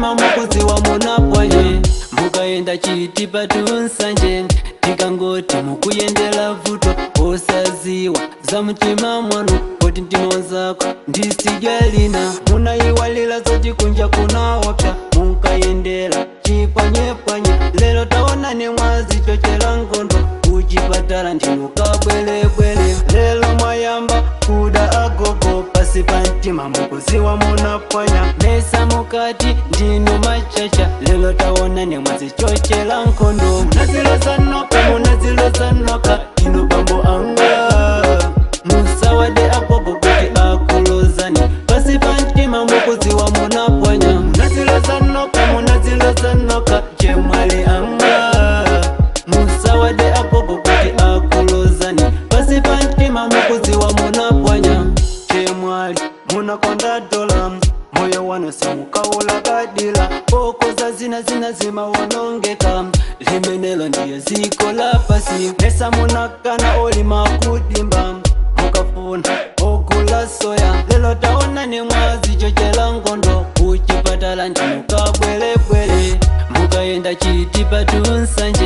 mtima mukudziwa munapwanya. Mukayenda chitipa tunsanje, tikangoti mukuyendela vuto, osaziwa za mtima mwanu, poti mtima wanzako ndisijalina. Munayiwalila zoti kunja kunaopsa, munkayendela chipwanyepwanye. Lero taonani mwazichochela ngondo, kuchipatala ndinukabwelebwele. Lero mwayamba kuda agogo, pasi pa mtima mukuziwa munapwanya. Mesa mukati ndinu machacha, lelo taonani mwazichochela nkondo. Munazilozanoka, munazilozanoka inu bambo anga, musawade agogo kuti akulozani, pasi pa mtima mukuziwa munapwanya. Munazilozanoka, munazilozanoka chemwali anga, musawade agogo kuti akulozani, pasi pa mtima mukuziwa munapwanya. Chemwali, munakonda dola, moyo wanu simukaula kadila, pokoza zina zina zimawonongeka, limenelo ndiye ziko la pasi. Mesa munakana olima kudimba, mukafuna ogula soya, lelo taonani mwazichochela ngondo, kuchipatala ndinukabwelebwele. Mukayenda chitipa tunsanje.